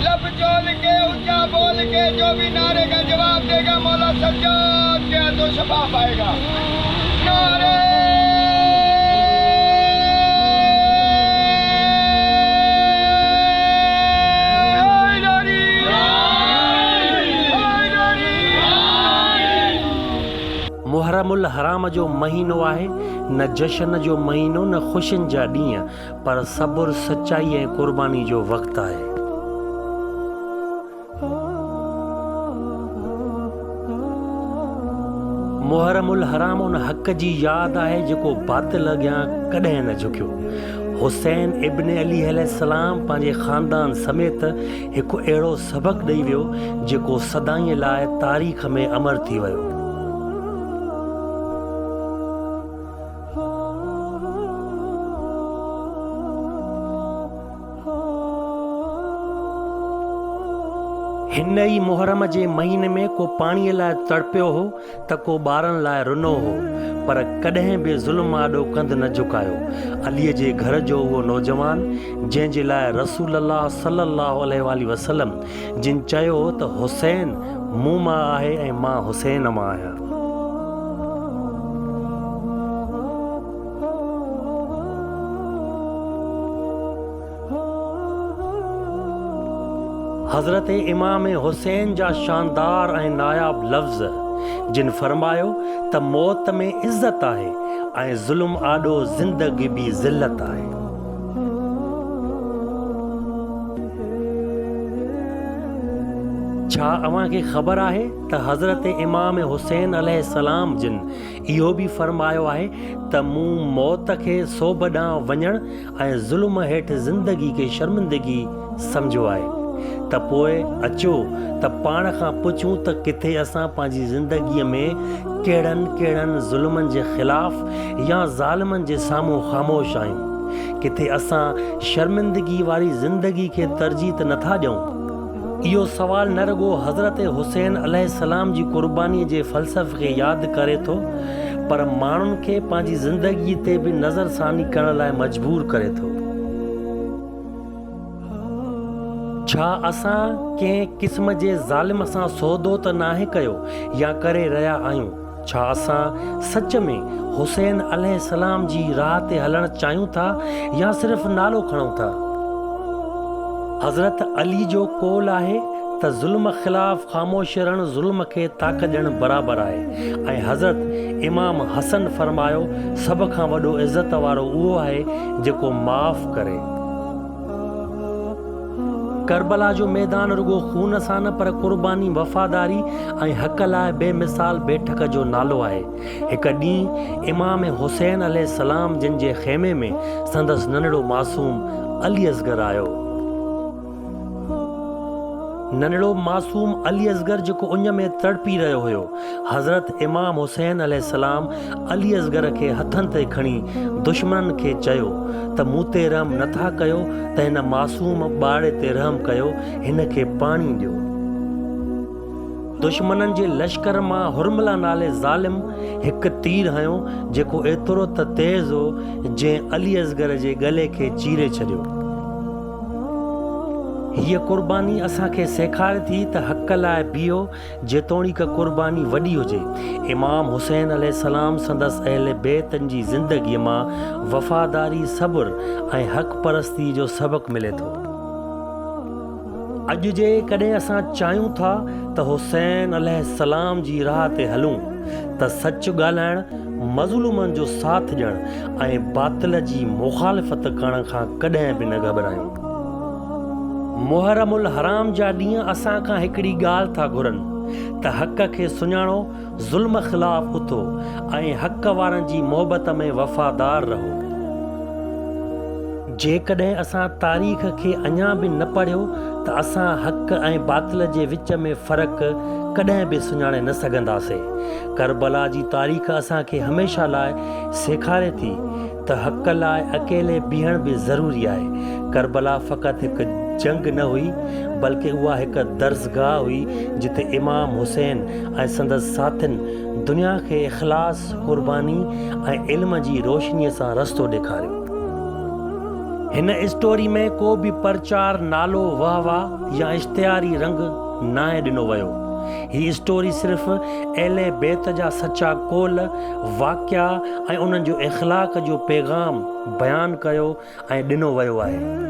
لب چول ڪي اونچا بول ڪي جو ڀي نعري ڪا جواب the گا مولا سجاد ڪي هاتون شفا پائي گا نعري حيدري حيدري. محرم الحرام جو مهينو آهي، نه جشن جو مهينو نه خوشين جا ڏينهن، پر صبر، سچائي ۽ قرباني جو وقت آهي. محرم الحرام ان حق جي ياد آهي جيڪو باطل اڳيان ڪڏهن نه جهڪيو. حسين ابن علي عليه السلام پنهنجي خاندان سميت هڪ اهڙو سبق ڏئي ويو جيڪو سدائين لاء تاريخ ۾ امر ٿي ويو. هن ئي محرم جي مهيني ۾ ڪو پاڻيء لاء تڙپيو هو ته ڪو ٻارن لاء رنو هو، پر ڪڏهن به ظلم آڏو ڪنڌ نه جهڪايو. عليء جي گهر جو اهو نوجوان، جنهن جي لاء رسول الله صلي الله عليه واٰله وسلم جن چيو هو ته حسين مون مان آهي ۽ مان حسين مان آهيان. حضرت امام حسين جا شاندار ۽ ناياب لفظ، جن فرمايو ته موت ۾ عزت آهي ۽ ظلم آڏو زندگي به ذلت آهي. ڇا اوهان کي خبر آهي ته حضرت امام حسين عليه السلام جن اهو به فرمايو آهي ته مون موت کي سوڀ ڏانهن وڃڻ ۽ ظلم هيٺ زندگي کي شرمندگي سمجهيو آهي ته پوء اچو ته پاڻ کان پڇون ته ڪٿي اسان پنهنجي زندگيء ۾ ڪهڙن ڪهڙن ظلمن جي خلاف يا ظالمن جي سامهون خاموش آهيون؟ ڪٿي اسان شرمندگي واري زندگي کي ترجيح ته نٿا ڏيون؟ اهو سوال نه رڳو حضرت حسين عليه السلام جي قربانيء جي فلسفي کي ياد ڪري ٿو پر ماڻهن کي پنهنجي زندگيء تي به نظرثاني ڪرڻ لاء مجبور ڪري ٿو. ڇا اسان ڪنهن قسم جي ظالم سان سودو ته ناهي ڪيو يا ڪري رهيا آهيون؟ ڇا اسان سچ ۾ حسين عليه السلام جي راهه تي هلڻ چاهيون ٿا يا صرف نالو کڻون ٿا؟ حضرت علي جو قول آهي ته ظلم خلاف خاموش رهڻ ظلم کي طاقت ڏيڻ برابر آهي ۽ حضرت امام حسن فرمايو سڀ کان وڏو عزت وارو اهو آهي جيڪو معاف ڪري. ڪربلا جو ميدان رڳو خون سان نه پر قرباني، وفاداري ۽ حق لاء بي مثال بيٺڪ جو نالو آهي. هڪ ڏينهن امام حسين عليه السلام جن جي خيمي ۾ سندس ننڍڙو معصوم علي اصغر آيو. ننڍڙو معصوم علي اصغر جيڪو اڃ ۾ تڙپي رهيو هيو. حضرت امام حسين عليه السلام علي اصغر کي هٿن تي کڻي دشمنن کي چيو ته مون تي رحم نه ٿا ڪيو ته هن معصوم ٻارڙي تي رحم ڪيو هن کي پاڻي ڏيو. دشمنن جي لشڪر مان حرمله نالي ظالم هڪ تير هنيو جيڪو ايترو ته تيز هو جنهن علي اصغر جي ڳلي کي چيري ڇڏيو. هيء قرباني اسان کي سيکاري ٿي ته حق لاء بيهو جيتوڻيڪ قرباني وڏي هجي. امام حسين عليه السلام سندس اهل بيتن جي زندگيء مان وفاداري، صبر ۽ حق پرستيء جو سبق ملي ٿو. اڄ جيڪڏهن اسان چاهيون ٿا ته حسين عليه السلام جي راهه تي هلون ته سچ ڳالهائڻ، مظلومن جو ساٿ ڏيڻ ۽ باطل جي مخالفت ڪرڻ کان ڪڏهن به نه گهٻرايون. محرم الحرام جا ڏينهن اسان کان هڪڙي ڳالهه ٿا گهرن ته حق کي سڃاڻو، ظلم خلاف اٿو ۽ حق وارن جي محبت ۾ وفادار رهو. جيڪڏهن اسان تاريخ کي اڃا به نه پڙهيو ته اسان حق ۽ باطل جي وچ ۾ فرق ڪڏهن به سڃاڻي نه سگهنداسين. ڪربلا جي تاريخ اسان کي هميشه لاء سيکاري ٿي ته حق لاء اڪيلي بيهڻ به ضروري آهي. ڪربلا فقط هڪ جنگ نه هئي، بلڪه اها هڪ درسگاهه هئي جتي امام حسين ۽ سندس ساٿين دنيا کي اخلاص، قرباني ۽ علم جي روشنيء سان رستو ڏيکاريو. هن اسٽوري ۾ ڪو به پرچار، نالو، وهه واه يا اشتهاري رنگ ناهي ڏنو ويو. هي اسٽوري صرف اهل بيت جا سچا قول، واقعا ۽ انهن جو اخلاق جو پيغام بيان ڪيو ۽ ڏنو ويو آهي.